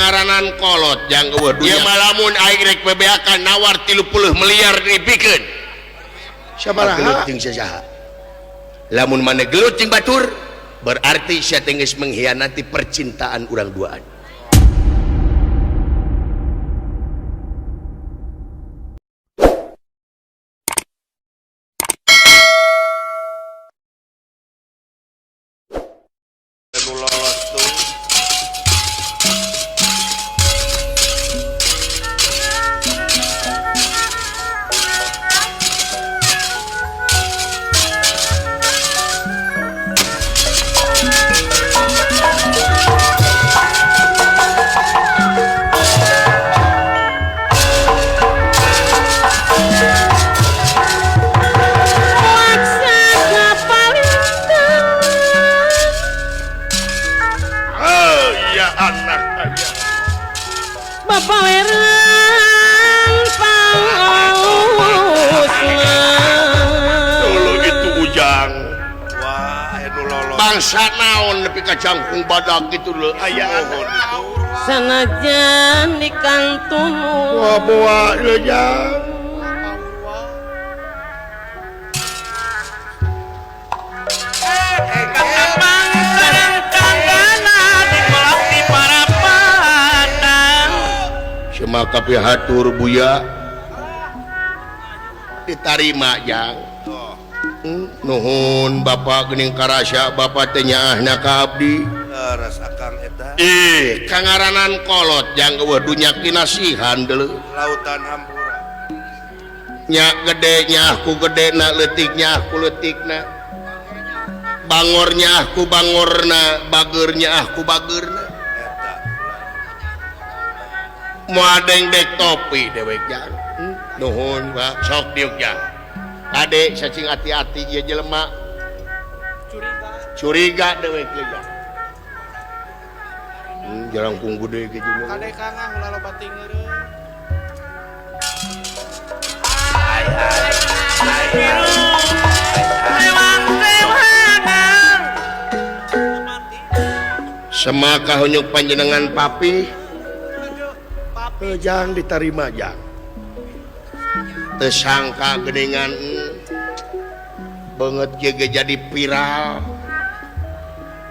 Kangaranan kolot jang eueuh dunya. Ieu mah lamun aing rek bebeakan nawar 30 miliar dipikeun. Sabaraha? Gelut jeung saha? Lamun maneh gelut jeung batur berarti sia teh geus mengkhianati percintaan urang duaan. Nu lolos tuh. Oh iya anak ayah. Bapak pausna. Dulu itu Ujang. Wah, aya nu lolos. Bangsa naon nepi ka jangkung badak gitu lho aya Nuhun itu. Sanajan di kantunu. Wah boa lho Jang. Semaka pihatur Buya ditarima Jang. Nuhun Bapak geuning karasa Bapak teh nyaahna ka abdi. Leres akang eta. Ih, kangaranan kolot jang eueuh dunya kinasihan deuleu. Lautan hampura. Nya gede nya aku gede na leutik nya aku leutikna. Bangornya aku bangorna, bageurnya aku bageurna. Eta. Moal dengdek topi dewek jang. Nuhun Pak, sok diuk jang. Kade cacing hati-hati ieu jelema. Curiga dewek ieu jang. Jarangkung gede ge jelema. Kade kangah ulah loba tingeureun. Semaka hunyuk panjenengan papi. Jang ditarima jang. Tersangka geningan banget ge jadi viral,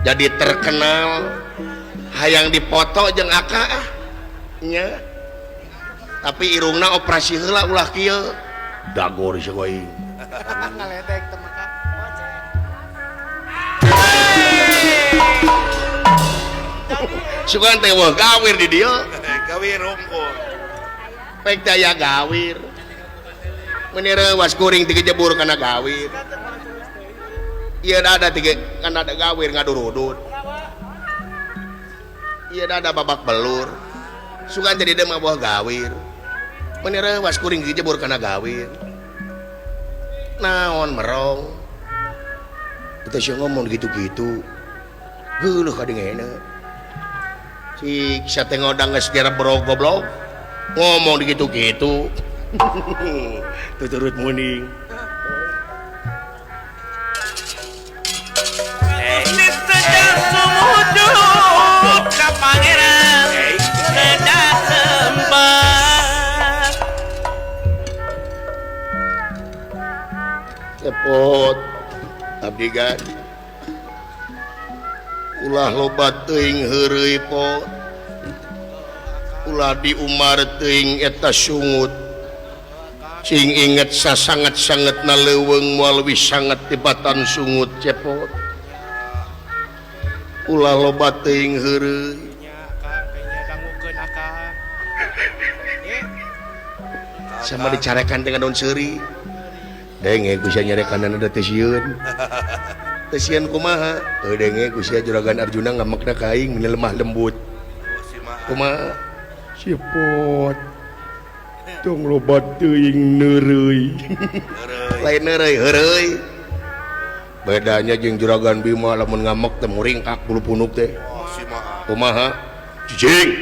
jadi terkenal, hayang dipoto jeung aka ah nya. Tapi irungna operasi heula ulah kieu. Dagor sia aing. Ngaledek teh maka. Sugan teh wah gawir di dieu. Gawir unggul. Pek teh aya gawir. Meuni reuwas kuring tiga jebur kana gawir. Ieu ada tiga kana ada gawir ngadurudut. Ieu ada babak belur. Sugan jadi deui mah buah gawir. Meuni reuwas kuring tiga jebur kana gawir. Naon merong. Kita sih ngomong gitu-gitu. Geuleuh kadengena. Siksa teh ngodang geus gara bro goblok. Ngomong gitu-gitu. Tuturut muning. Cepot abdi gan. Ulah loba teuing heureuy pot. Ulah diumar teuing eta sungut. Sing inget sasanget-sangetna leuweung moal leuwih sanget tibatan sungut cepot. Ulah loba teuing heureuy. Nya Kang, kayaknya dangukeun akang. Sama dicarekan dengan daun seuri. Denge ku sia nyarekan ada teh sieun. Teh sieun kumaha? Heuh denge ku sia Juragan Arjuna ngamekna ka aing meni lemah lembut. Kumaha? Cepot. Tong loba teuing neureuy. Lain neureuy, heureuy. Bedanya jeung Juragan Bima lamun ngamek teh muringkak bulu punuk teh. Kumaha? Cicing.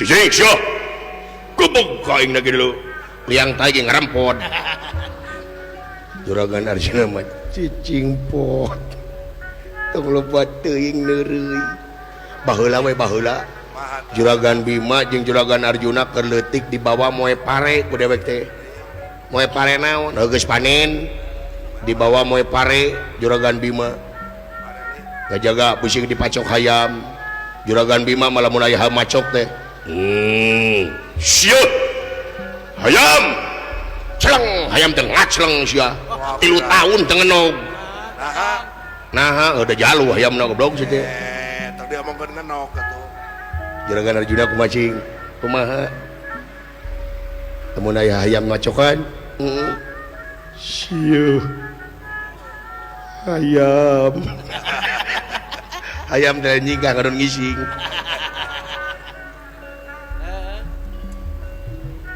Cicing sia. Gebeg ka aing lagi dulu. Liang tai ge ngarempod. Juragan Arjuna mah cicing pot. Tong loba teuing neureuy. Baheula we baheula. Juragan Bima jeung Juragan Arjuna keur leutik dibawa moe pare ku dewek teh. Moe pare naon? Geus panen. Dibawa moe pare Juragan Bima. Ngajaga pusing dipacok hayam. Juragan Bima malah mun aya macok teh. Sieu. Hayam. Celeng, hayam teh ngacleng sia. 3 tahun teu ngenog. Naha. Naha udah jalu hayamna goblok sia teh. Tadi omongkeun ngenog atuh. Juragan Arjuna kumacing kumaha lamun aya hayam macokan sieu hayam hayam teh nyingkah ngadon ngising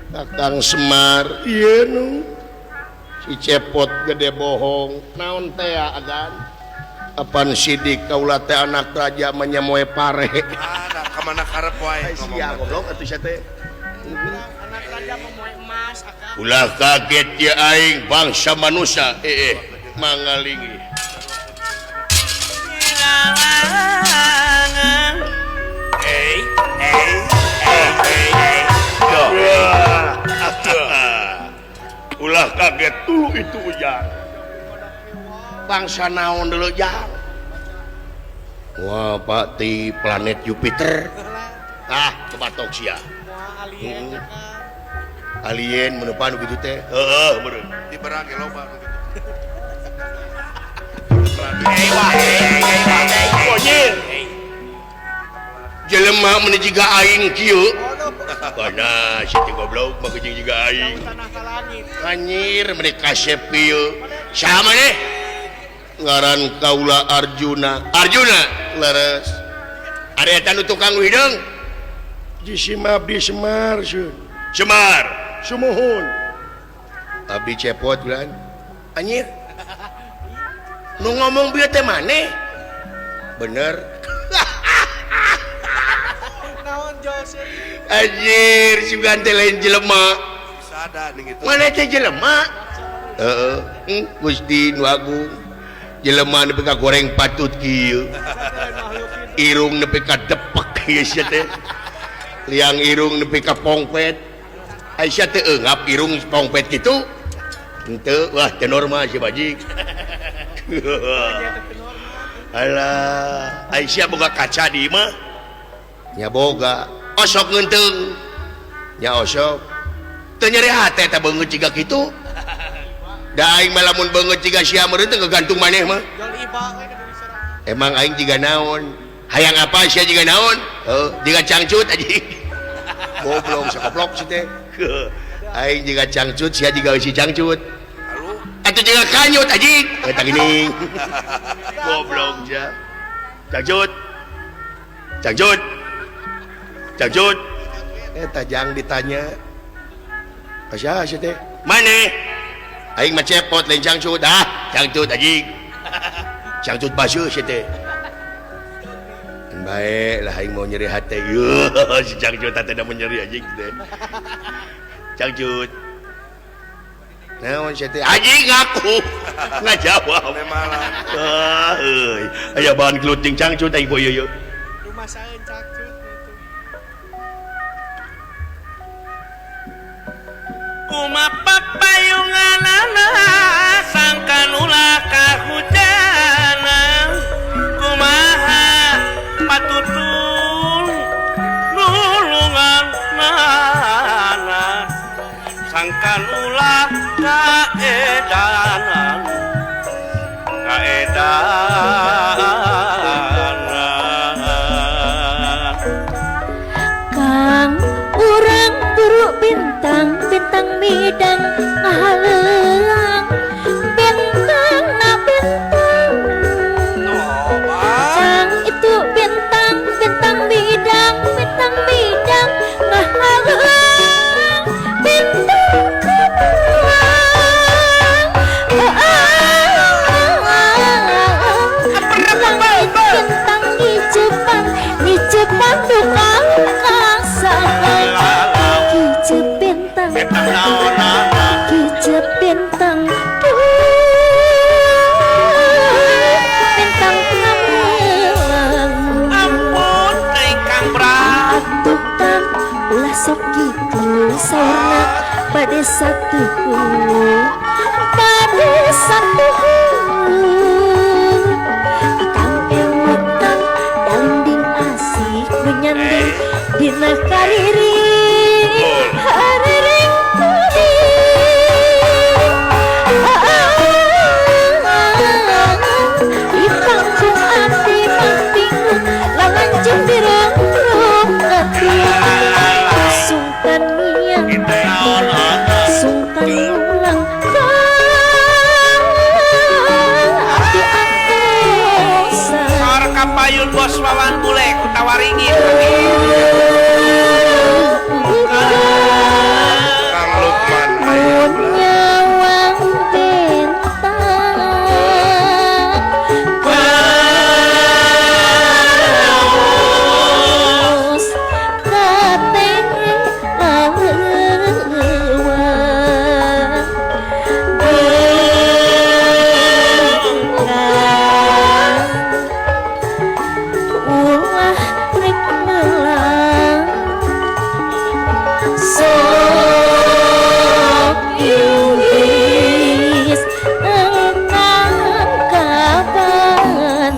Kakang Semar ieu nu si Cepot gede bohong naon teh agan apan sidik kaula teh anak raja menyamoe pare. Kamana karep wae sia goblok atuh sia teh. Anak raja memoe emas akang. Ulah kaget ye aing bangsa manusia mangalingi. Ulah kaget dulu itu ujang. Bangsa naon dulu jang. Wah, Pak di planet Jupiter. Ah, kebatok sia. Alien menepan begitu teh. Heeh, meureun. Di berage loba nu kitu. Monyet. Jelema mun jiga aing kieu. Kana si teh goblok mah jeung jiga aing. Anjir mereka kasep kieu. Saha maneh? Ngaran kaula Arjuna. Arjuna leres. Ari eta nu tukang hideung? Jisim abdi Semar sun. Semar, sumuhun. Abdi Cepot bulan. Anjir. Nu ngomong bieu teh maneh? Bener. Naon Jose? Anjir, sugan teh lain jelema. Sada ning itu. Maneh teh jelema? Heeh, Gusti nu agung. Jelema nepi ka goreng patut kieu. Irung nepi ka depek ieu sia teh. Liang irung nepi ka pongpet. Ai sia teh eungap irung pongpet kitu. Henteu, wah teu normal si bajik. Alah, ai sia boga kaca di imah? Nya boga. Osok ngeunteung. Nya osok. Teu nyeri hate eta beungeut jiga kitu. Da aing mah lamun beungeut jiga sia meureun teh ngagantung maneh mah. Emang aing jiga naon? Hayang apa sia jiga naon? Heuh, jiga cangcut anjing. Goblok sakoplok si teh. Aing jiga cangcut sia jiga eusi cangcut. Atuh jiga kanyut anjing. Eta geuning. Goblok sia. Cangcut. Cangcut. Cangcut. Eta jang ditanya. Ka sia teh? Maneh? Aing mah Cepot lain cangcut. Ah, cangcut anjing. Cangcut basuh sia teh. Bae lah aing mau nyeri hate. Yuh, si cangcut teh da mun nyeri anjing teh. Cangcut. Naon sia teh? Anjing ngaku. Ngajawab. Ah, euy. Aya bahan gelut jeung cangcut aing boyo ieu. Rumasaeun cangcut gitu. Kumapapayunganana sangkan ulah kahujanan kumaha patutul nulungan nana sangkan ulah kaedanan kaedanan. Kang urang buru bintang bintang midang ngahaleang bintang na bintang Kang itu bintang bintang midang bintang midang ngahaleang bintang kabuang. Sok kitu saurna bade satuhu bade satuhu akang emutan dalinding asik nu nyanding dina kariring hariring kuring di pangkung ati mah bingung lalancung dirongrong ati sungkan miang sungkan ulang ati atosan Sor kapayun bos Wawan Bule kutawaringin. Kang Lukman aya Mun nyawang bentang Paus kateng lawang Bengkang ulah rek melang sok iwis engkang kabandang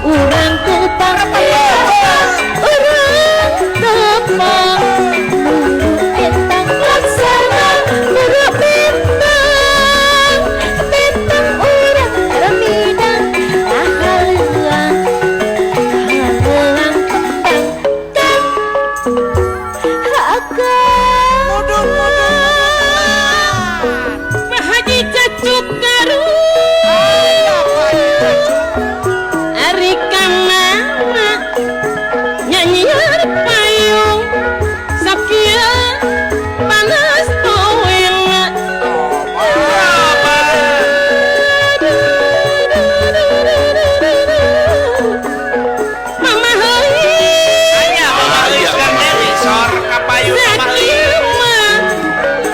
urang tepang urang tepang nuru bentang laksana nuru bentang bentang urang remidang kahaleuang kahaleuang kembang kang Akang Mudun mudun. Pak Haji Cacuk Garut Ari kamana nyanyiar payung sakieu panas poena Mama heuy Aya Mama Lis Kardewi sor kapayun Mama Lis. sakieu mah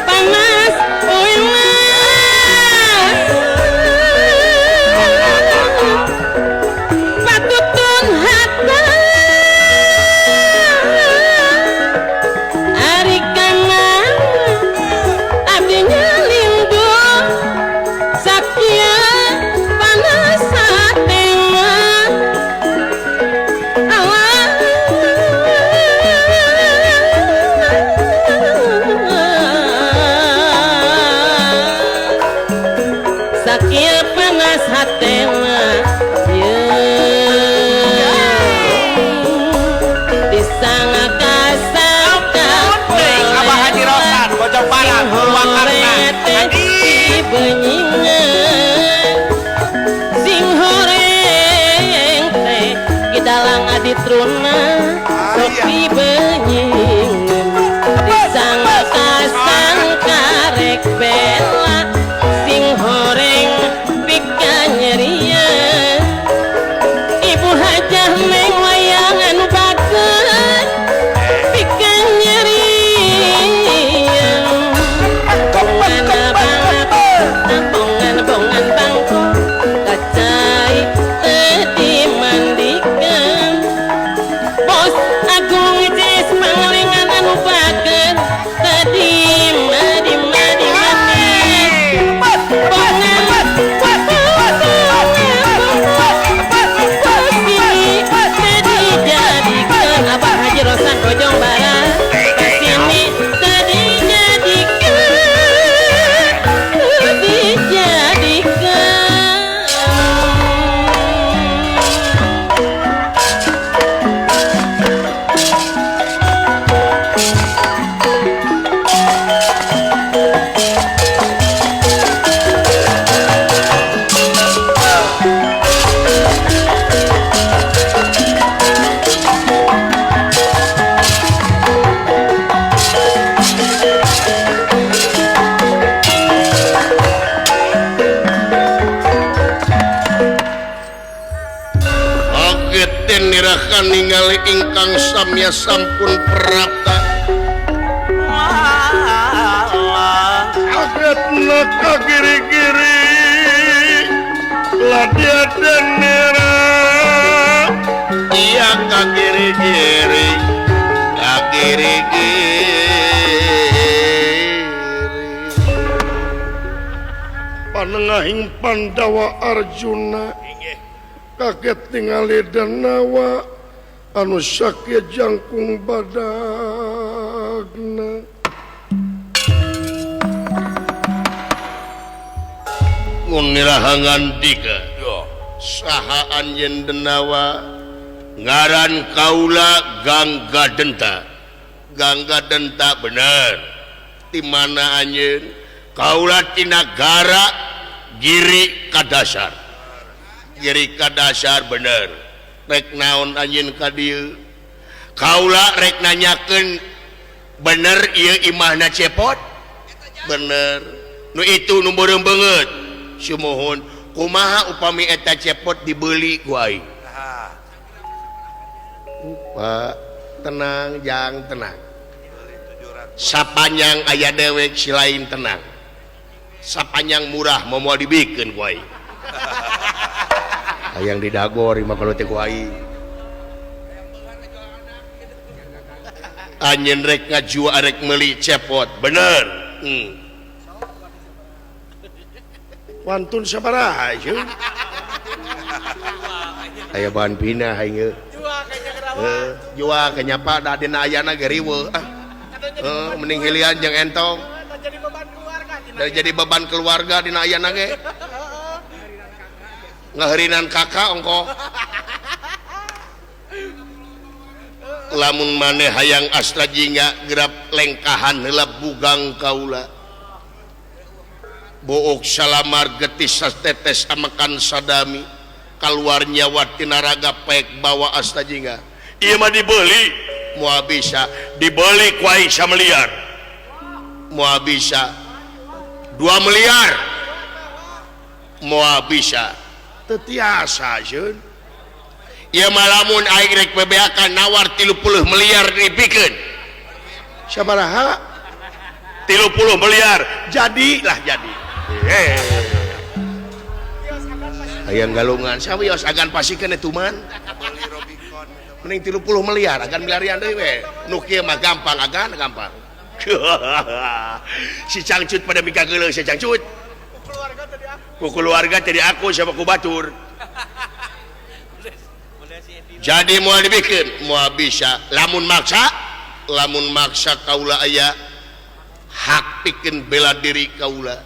panas poena Patutun hata Ari kana abdi nyalindung sakieu panas hatena Allah sakieu panas hatena disangka-sangka Teuing Abah Haji Rosan Bojong Barat Purwakarta. Hadir. Benyingan sing horeng teh kidalang aditruna sopi benyingan disangka-sangka rek bela sing horeng pika nyerian ibu hajah neng wayang anu bager pika nyerian bongan banget bongan bongan bangko kacai teu dimandikan bos agung jes panglengan anu bager teu dimandi mandi mandi bongan dijadikan Abah Haji Rosan Bojong Barat kesini tadi jadikan dijadikan. Oge nirakan ningali ingkang samya sampun prapta kagetna ka kiri-kiri ladia denera iya ka kiri-kiri. Tengahing Pandawa Arjuna kaget tingali Denawa anu sakieu jangkung badagna. Ngunirahangan dika saha anjeun Denawa ngaran kaula Gangga Denta. Gangga Denta bener. Di mana anjeun? Kaula ti nagara Giri Kadasar. Giri Kadasar bener. Rek naon anjeun ka dieu? Kaula rek nanyakeun bener ieu imahna Cepot? Bener. Nu itu nu beureum beungeut. Sumuhun kumaha upami eta Cepot dibeli ku aing? Pak, tenang jang tenang. Sapanjang aya dewek si lain tenang. Sapanjang murah mau moal dibikeun ku aing. Hayang didagor mah kalau teh ku aing. Anjeun rek ngajua rek meuli Cepot, bener. Wantun sabaraha ieu? Aya bahan pindah aing ge. Jua kenyapa da dina ayana ge riweuh ah. Mending hilian jeung entong. Jadi beban keluarga dina ayana ge. Ngaheurinan kakak ongkoh. Lamun maneh hayang Astra Jingga gerap lengkahan heula bugang kaula. Book salamar getis satetes amakan sadami kaluar nyawa tina raga pek bawa Asta Jingga. Ieu mah dibeli moal bisa dibeli ku aing samiliar. Moal bisa 2 miliar. Moal bisa teu tiasa jeung. Ieu mah lamun aing rek bebeakan nawar 30 miliar dibikeun. Sabaraha? 30 miliar. Jadilah jadi. Hayang galungan sawios agan pasikeun etuman. Mending 30 miliar agan miliarian deui we. Nu kieu mah gampang agan gampang. Si Cangcut pada mikageuleuh si Cangcut. Ku keluarga tadi aku sama ku batur. Jadi moal dibikeun, moal bisa. Lamun maksa kaula aya hak pikeun bela diri kaula.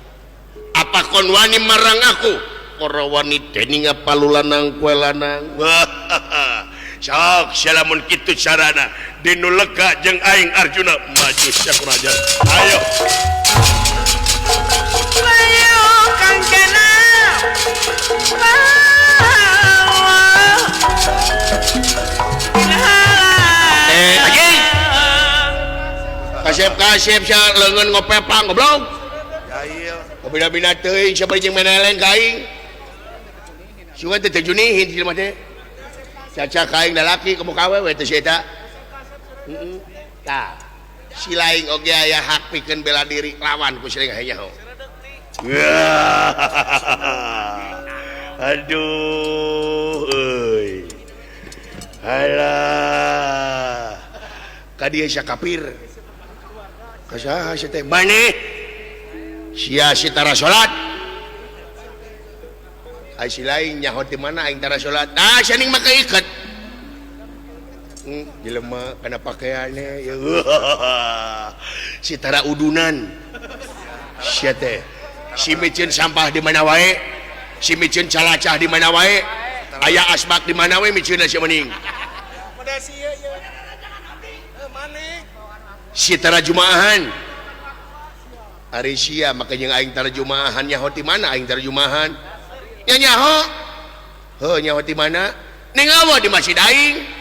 Apa kon wani marang aku? Ora wani dening palu lanang kue lanang. Sok salamun kitu carana dinu lega jeung aing Arjuna maju Sakuraja. Ayo. Ayo Kang Kena. Anjing. Kasep-kasep sia leungeun ngopepang goblok. Jahil. Bina-bina teuing siapa jeung meneleng ka aing. Sugan teh teu junihin si jelema teh. Caca ka aing lalaki ka muka awewe teh si eta. Heeh. Tah. Si laing oge aya hak pikeun bela diri lawan ku si laing hayang nyaho. Aduh euy. Alah. Ka dieu sia kafir. Ka saha sia teh? Maneh. Sia si tara salat. Ai si lain nyaho di mana aing tara salat. Ah sia ning make iket. Jelema kana pakaiannya ya. Si tara udunan. Sia teh. Si miceun sampah di mana wae. Si miceun calacah di mana wae. Aya asbak di mana wae miceunna sia mending. Si tara jumaahan. Ari sia make jeung aing tara jumaahan nyaho di mana aing tara jumaahan. Nya nyaho. Heuh nyaho di mana? Ning awa di masjid aing.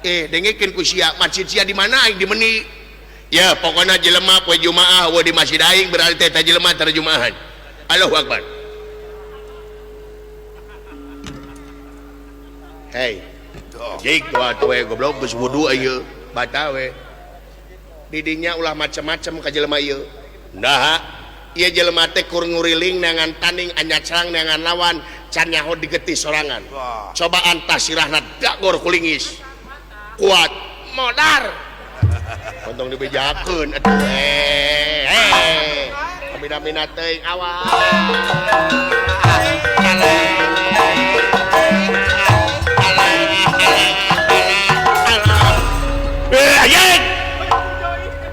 Dengekeun ku sia, masjid sia di mana aing di meni. Ya pokona jelema poe Jumaah we di masjid aing berarti eta jelema tara jumaahan. Allahu Akbar. Hei. Jik tua we goblok geus wudu ieu, batal we. Didinya ulah macem-macem ka jelema ieu. Nah, ieu jelema teh kur nguriling neangan tanding anyacrang neangan lawan can nyaho digetih sorangan. Coba antah sirahna dagor kulingis. Kuat modar. Ontong dibejakeun atuh. Mina-mina teuing awas. Eh,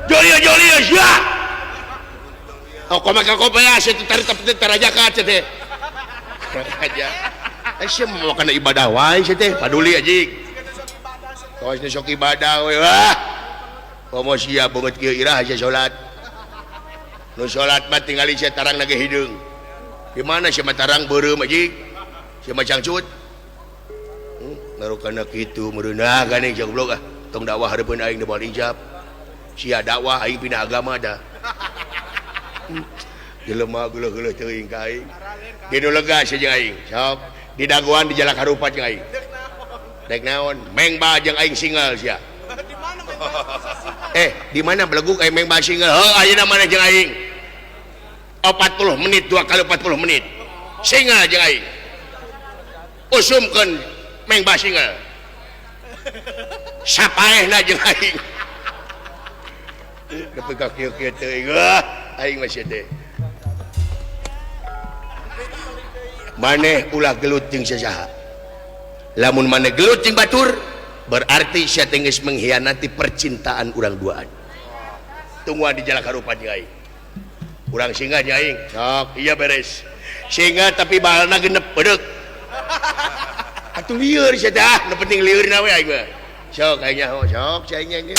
jolio jolio sia. Oh, koma ka kopaya sia tarik taraja ka teh. Aja. Eh sia mau kana ibadah wae sia teh, paduli anjing. Kawas sok ibadah we. Wah. Komo sia beungeut kieu irah sia salat. Nu salat mah tingali sia tarang lagi hideung. Di mana sia mah tarang beureum anjing? Sia mah cangcut. Ngarukanna kitu meureunah geuning goblok ah. Tong dakwah hareupeun aing da moal ijab. Sia dakwah aing pindah agama dah. Jelema geuleuh-geuleuh teuing ka aing. Di nu lega sia jeung aing. Sok di dagoan di jalak harupat jeung aing. Dek naon? Meng ba jeung aing single sia. Di mana beleguk aing meng ba single? Heuh ayeuna mana jeung aing? 40 menit 2 kali 40 menit. Single jeung aing. Usumkeun meng ba single. Sapaehna jeung aing. Nepi ka kieu-kieu teuing. Wah, aing mah sia teh. Maneh ulah gelut jeung sasaha. Lamun maneh gelut jeung batur, berarti sia teh geus mengkhianati percintaan urang duaan. Tungguan di jalak harupan jeung aing. Urang singgah jeung aing. Sok, iya beres. Singgah tapi balna genep bedeuk. Atuh lieur sia teh, ah, nu penting lieurna we aing mah. Sok aing nyaho, sok sia aing.